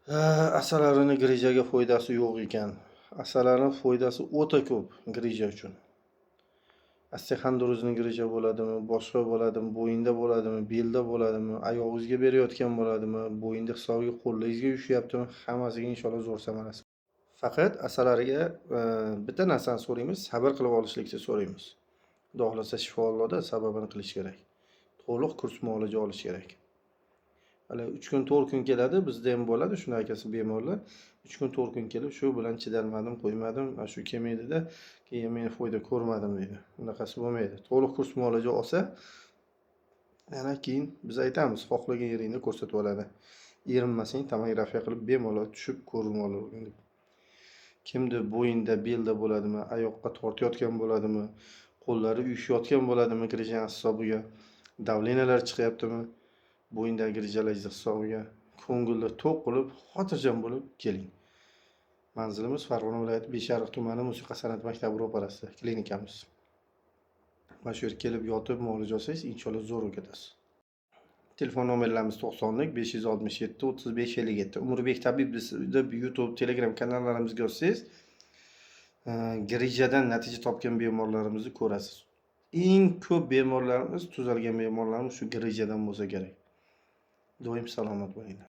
Asalarini grijaga foydasi yo'q ekan. Asalari foydasi o'ta ko'p grija uchun. Osteoxondrozni grija bo'ladimi, boshqa bo'ladimi, bo'yinda bo'ladimi, belda bo'ladimi, oyog'ingizga berayotgan bo'ladimi, bo'yinda hisobiga qo'llaringizga uyushyaptimi, hammasiga inshaalloh zo'r samarasi. Faqat asalariga bitta narsani so'raymiz, sabr qilib olishlikni so'raymiz. Xudo xohlasa, shifo Allohda, sababini qilish kerak. To'liq kurs muolaja olish kerak. Hali 3 kun, 4 kun keladi, bizda ham bo'ladi shunaqasi bemorlar. 3 kun, 4 kun kelib, shu bilan chidalmadim, qo'ymadim, mana shu kelmaydida, keyin men foyda ko'rmadim deydi. Unaqasi bo'lmaydi. To'liq kurs muolaja olsa, yana keyin biz aytamiz, xohlagan yeringda ko'rsatib oladi. Erinmasang, tomografiya qilib bemalol tushib ko'rib olavergin deb. Kimni bo'yinda, belda bo'ladimi, oyoqqa tortayotgan bo'ladimi, qo'llari uyushayotgan bo'ladimi grijani hisobiga, давления lar chiqyaptimi, bo'yindagi grijalarni hisobiga ko'ngilni to'q qilib, xotirjam bo'lib keling. Manzilimiz Farg'ona viloyati, Beshariq tumani, musiqa san'at maktabi ro'parasida klinikamiz. Mana shu yerga kelib yotib muolaja olsangiz, inshaalloh zo'r ketasiz. Telefon nomerlarimiz 90 567 35 57. Umurbek tabib deb YouTube, Telegram kanallarimizga yozsangiz, grijadan natija topgan bemorlarimizni ko'rasiz. Eng ko'p bemorlarimiz, tuzalgan bemorlarimiz shu grijadan bo'lsa kerak. Doim salomat bo'linglar.